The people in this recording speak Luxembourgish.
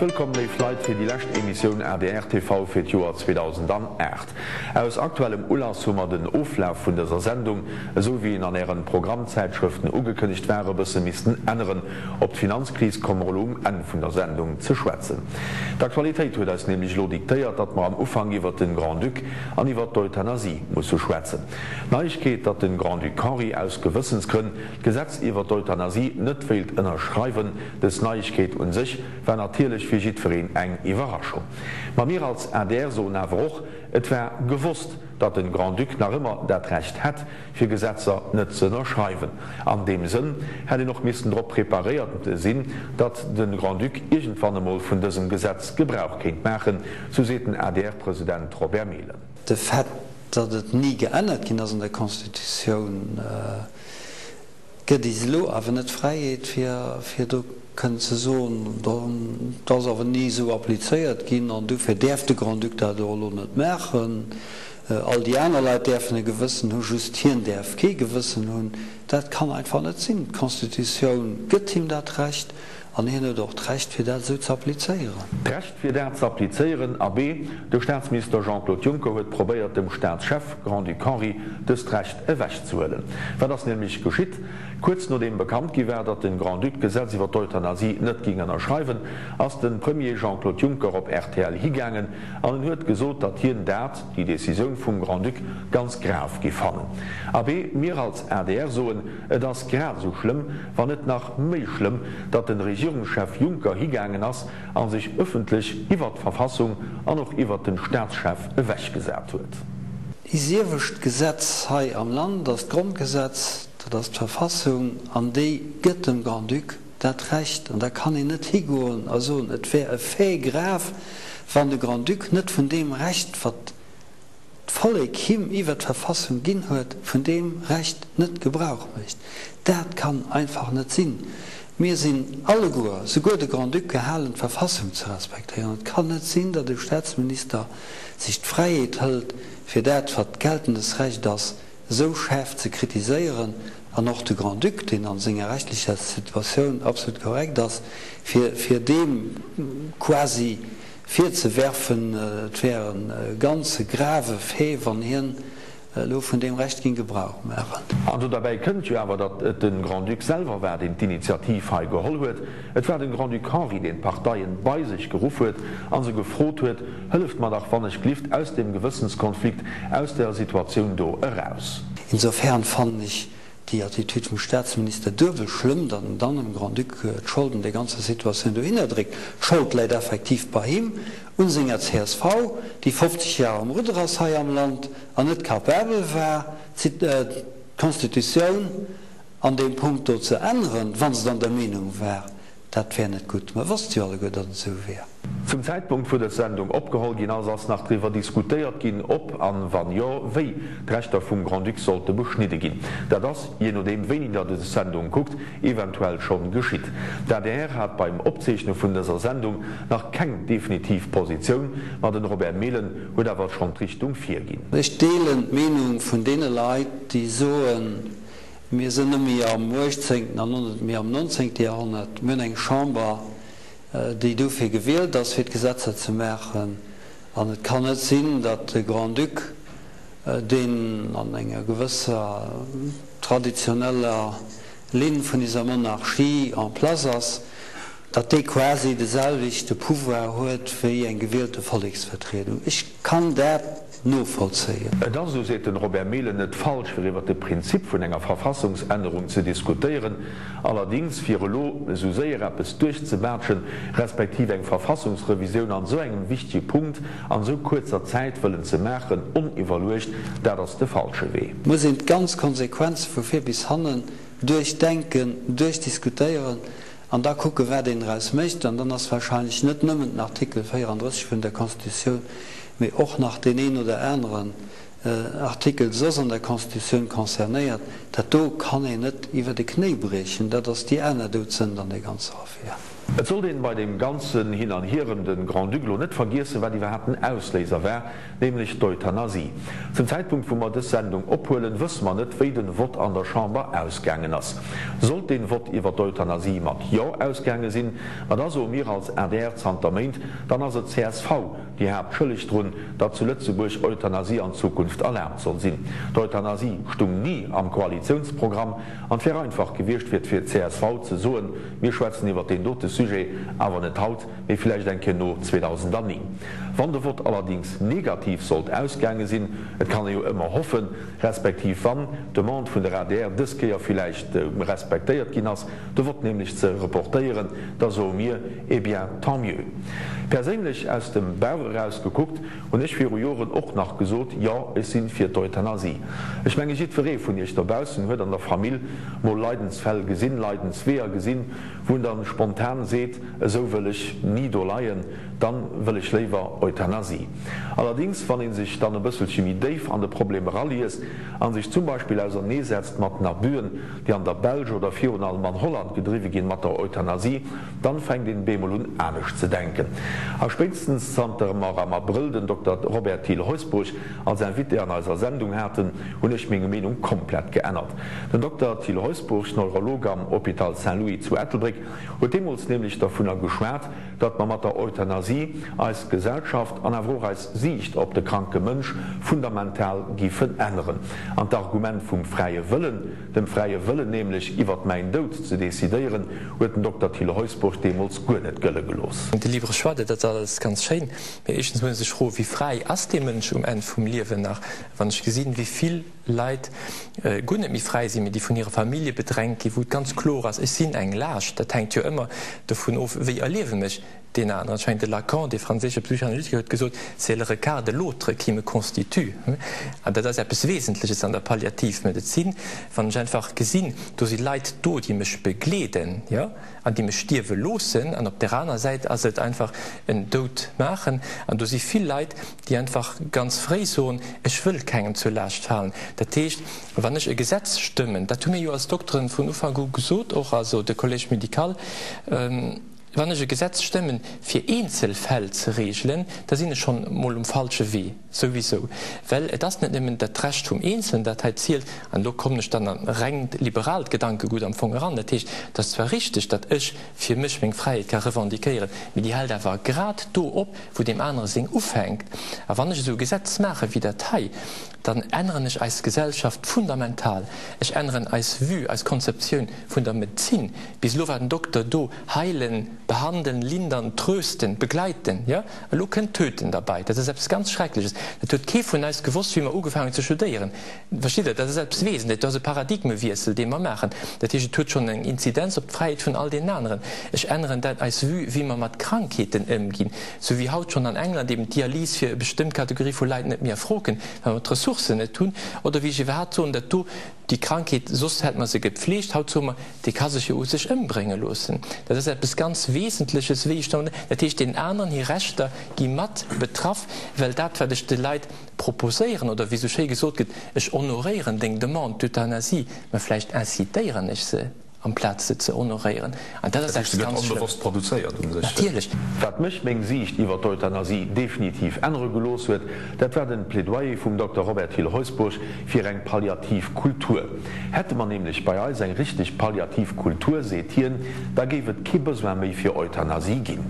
wëllkomm, léif Leit, fir déi lescht Emissioun adr TV fir d'Joer 2008. Aus aktuellem Ulass hu mer den Oflaf vun dëser Sendung, esou wéi en an Ären Programmzäitschrëften ugekënnegt war, e bësse missten änneren. Op d'Finanzkris komme mer elo um Enn vun der Sendung ze schwätzen. D'Aktualitéit huet eis nämlech elo diktéiert, datt mer am Ufank iwwert den Grand-Duc an iwwert d'Euthanasie musse schwätzen. D'Neiegkeet, datt den Grand-Duc Henri aus Gewëssensgrënn d'Gesetz iwwer d'Euthanasie net wéilt ënnerschreiwen, dës Neiegkeet un sech war natierlech fir jiddwereen eng Iwwerraschung. Ma mir als adr soen awer och, Et war gewosst, datt den Grand-Duc nach ëmmer dat Recht hätt, fir Gesetzer net ze ënnerschreiwen. An deem Sënn hätt een och missten drop preparéiert sinn, datt de Grand-Duc iergendwann emol vun dësem Gesetz Gebrauch kéint maachen, sou seet den ADR-President Robert Mehlen. De Fait, datt et ni geännert ginn ass an der Constitutioun, gëtt is elo awer net d'Fräiheet, fir do kënnen ze soen, dat ass awer ni esou applizéiert ginn an dofir däerf de Grand-Duc dat och elo net maachen. All déi aner Leit däerfen e Gewëssen hunn, just hien däerf kee Gewëssen hunn. Dat kann einfach net sinn. D'Constitutioun gëtt him dat Recht an hien huet och d'Recht, fir dat esou ze applizéieren. D'Recht, fir dat ze applizéieren. Abee, de Staatsminister Jean-Claude Juncker huet probéiert, dem Staatschef, Grand-Duc Henri, dëst Recht ewechzehuelen. Wat ass nämlech geschitt? Kuerz nodeem bekannt gi war, datt den Grand-Duc d'Gesetz iwwer d'Euthanasie net ging ënnerschreiwen, ass den Premier Jean-Claude Juncker op rtl higaangen an en huet gesot, datt hien dat, déi Decisioun vum Grand-Duc, ganz grav giff fannen. Abee, mir als adr soen, et ass grad esou schlëmm, wann net nach méi schlëmm, datt den Regierungschef Juncker higaangen ass a sech ëffentlech iwwert d'Verfassung an och iwwert den Staatschef ewechgesat huet. Déi siewescht Gesetz hei am Land ass d'Grondgesetz, dat ass d'Verfassung, an déi gëtt dem Grand-Duc dat Recht. An da kann een net higoen a soen, et wär e Fait grave, wann de Grand-Duc net vun deem Recht, wat d'Vollek him iwwert d'Verfassung ginn huet, vun deem Recht net Gebrauch mécht. Dat kann einfach net sinn. Mir sinn alleguer, souguer de Grand-Duc, gehalen, d'Verfassung ze respektéieren. Et kann net sinn, datt e Staatsminister sech d'Fräiheet hëlt, fir dat, wat geltendes Recht ass, esou schaarf ze kritiséieren, an och de Grand-Duc, deen a senger rechtlecher Situatioun absolut korrekt ass, fir fir deem quasi virzewerfen, et wär e ganze grave Fait, wann hien elo vun deem Recht géing Gebrauch maachen. An do derbäi kënnt jo awer, datt et de Grand-Duc selwer war, deen d'Initiativ hei geholl huet. Et war de Grand-Duc Henri, deen d'Parteien bei sech geruff huet a se gefrot huet, Hëlleft mer dach wannechglift aus deem Gewëssenskonflikt, aus der Situatioun do eraus. Insofern fannen ech déi Attitude vum Staatsminister duebel schlëmm, datt en dann dem Grand-Duc d'Schold un där ganzer Situatioun dohinner dréckt. D'Schold läit effektiv bei him, un senger csv, déi 50 Jahre am Rudder ass hei am Land an net capabel war, d'Constitutioun an deem Punkt do ze änneren, wa se dann der Meenung war, dat wär net gutt. Mer wosste jo alleguer, datt et esou wär. Zum Zäitpunkt wou dës Sendung opgeholl ginn ass, ass nach driwwer diskutéiert ginn, ob, an wann jo, wéi d'Rechter vum Grand-Duc sollte beschnidde ginn. Dat ass, jee nodeem wéini der dës Sendung kuckt, eventuell schonn geschitt. D'adr hat beim Opzeechne vun dëser Sendung nach keng definitiv Positioun, ma den Robert Mehlen huet awer schonn d'Richtung virginn. Ech deelen d'Meenung vun deene Leit, déi soen, mir sinn net méi am uechtzéngten an och net méi am nonzéngte Jahrhonnert, mir hunn eng Chamber, déi dofir gewielt ass, fir d'Gesetzer ze maachen. An et kann net sinn, datt de Grand-Duc, deen an enger gewësser traditioneller Linn vun iser Monarchie en place ass, datt dee quasi de selwechte Pouvoir huet wéi eng gewielte Volleksvertriedung. Ech kann dat novollzéien. Et ass, esou seet den Robert Mehlen, net falsch fir iwwer de Prinzip vun enger Verfassungsännerung ze diskutéieren. Allerdings fir elo esou séier eppes duerchzebaatschen, respektiv eng Verfassungsrevisioun an esou engem wichtege Punkt an esou kuerzer Zäit wëllen ze maachen, oniwwerluecht, dat ass de falsche Wee. Muss een d'ganz Konsequenze vu vir bis hannen duerchdenken, duerchdiskutéieren an da kucken, wat een draus mécht. An dann ass wahrscheinlech net nëmmen den Artikel 34 vun der Constitutioun, mee och nach deen een oder aneren Artikel soss an der Constitutioun concernéiert. Dat do kann een net iwwer de Knéi briechen. Dat ass déi aner Doudsënd an där ganzer Affär. Et sollt een bei deem ganzen Hin an Hier ëm den Grand-Duc lo net vergiessen, wat iwwerhaapt den Ausléiser war, nämlech d'Euthanasie. Zum Zäitpunkt wou mer dës Sendung ophuelen, wësse mer net, wéi den Vott an der Chamber ausgaangen ass. Sollt den Vott iwwer d'Euthanasie mat Jo ausgaange sinn, ma da soe mir als adr zanter Méint, dann ass et csv, déi haaptschëlleg drun, datt zu Lëtzebuerg Euthanasie an Zukunft erlaabt soll sinn. D'Euthanasie stung ni am Koalitiounsprogramm an et wär einfach gewiescht fir d'CSV ze soen, Mir schwätzen iwwert deen dote Sujet, awer net haut, mee villäicht eng Kéier no 2009. Wann de Vott allerdings negativ sollt ausgaange sinn, et kann ee jo ëmmer hoffen, respektiv wann d'Demande vun der adr dës Kéier villäicht respektéiert ginn ass, de Vott nämlech ze reportéieren, da soe mir, eh bien, tant mieux. Perséinlech, aus dem Bauch eraus gekuckt, hunn ech viru Joren och nach gesot, jo, ech sinn fir d'Euthanasie. Ech menge jiddweree vun iech dobaussen huet an der Famill mol Leidensfäll gesinn, Leidensweeër gesinn, wou en dann spontan seet, esou wëll ech ni do leien, dann wëll ech léiwer Euthanasie. Allerdings, wann een sech dann e bësselche méi déif an de Problem eraliest an sech zum Beispill auserneesetzt mat den Abüen, déi an der Belsch oder virun allem an Holland gedriwwe ginn mat der Euthanasie, dann fänkt een bemol un anescht ze denken. A spéitstens zanter mer am Abrëll den Dokter Robert Thiel Heusbourg als Invité an eiser Sendung haten, hunn ech meng Meenung komplett geännert. Den Dokter Thiel Heusbourg, Neurolog am Hôpital Saint-Louis zu Ettelbréck, huet deemools nämlech dervunner geschwat, datt mer mat der Euthanasie eis Gesellschaft an awer och eis Siicht op de kranke Mënsch fundamental giffen änneren. An d'Argument vum fräie Wëllen, Dem fräie Wëllen nämlech iwwert mäin Doud ze decidéieren, huet den Dokter Thilo Heusbourg deemools guer net gëlle gelooss. De libre choix, dat ass alles ganz schéin, mee éischtens muss ee sech froen, wéi fräi ass dee Mënsch um Enn vum Liewen nach? Wann ech gesinn, wéi vill Leit guer net méi fräi sinn, mee déi vun hire Famillje bedrängt ginn, wou et ganz kloer ass, ech sinn eng Laascht, dat hänkt jo ëmmer dovun of, wéi erliewen ech Deen aneren, ech mengen de Lacan, dee franséische Psychanalytiker, huet gesot, C'est le regard de l'autre qui me constitue. An dat ass eppes Wesentleches an der Palliativmedezin, wann ech einfach gesinn, do si Leit do, déi mech begleeden, jo, an déi mech stierwe loossen, an op där anerer Säit ass et einfach en Doud maachen. An do si vill Leit, déi einfach ganz fréi soen, ech wëll kengem zur Laascht falen. Dat heescht, wann ech e Gesetz stëmmen, dat hu mir jo als Dokteren vun Ufank u gesot, och also de Collège médical, Wann ech e Gesetz stëmmen, fir eenzel Fäll ze regelen, da sinn ech schonn emol um falsche Wee, souwisou, well et ass net nëmmen dat Recht vum Eenzelen, dat hei zielt, an elo kommen ech dann an rengt liberaalt Gedankegut am Fong eran, dat heescht, et ass zwar richteg, datt ech fir mech meng Fräiheet ka revendiquéieren, mee déi hält awer grad do op, wou deem anere seng ufänkt. A wann ech esou e Gesetz maache wéi dat hei, dann änneren ech eis Gesellschaft fundamental, ech änneren eis Vue, eis Konzeptioun vun der Medezin. Bis elo war den Dokter do, heilen, behandeln, lindern, trösten, begleiten, jo, elo kënnt töten derbei. Dat ass eppes ganz Schreckleches. Dat huet kee vun eis gewosst, wéi mer ugefaangen hunn ze studéieren. Verstitt Der? Dat ass eppes Wesentlech, dat ass e Paradigmewiessel, dee mer maachen. Dat heescht, et huet schonn eng Inzidenz op d'Fräiheet vun all deenen aneren. Ech änneren dat, eis Vue, wéi mer mat Krankheeten ëmginn, sou wéi haut schonn an England eben d'Dialys fir e bestëmmt Kategorie vu Leit net méi a Fro kënnt, well mer d'Ressourcen net hunn, oder wéi ech iwwerhaapt soen, dat do, Déi Krankheet, soss hätt mer se gepflegt, haut soe mer, déi ka sech jo u sech ëmbrénge loossen. Dat ass eppes ganz Wesentleches, wéi ech dann, dat heescht, deenen aneren hir Rechter gi mat betraff, well dat, wat ech de Leit proposéieren, oder wéi esou schéi gesot gëtt, ech honoréieren deng Demande d'euthanasie, mä vläicht incitéieren ech se. Amplaz se ze honoréieren. An dat ass Dat heescht, eppes se gëtt ganz Schlëmmes. onbewosst produzéiert u sech. Natierlech. Wat mech meng Siicht iwwer d'Euthanasie definitiv ännere gelooss huet, dat war den Plädoyer vum Dokter Robert Thill Heusbourg fir eng palliativ Kultur. Hätte mer nämlech bei eis eng richteg palliativ Kultur, seet hien, da géif et kee Besoin méi fir Euthanasie ginn.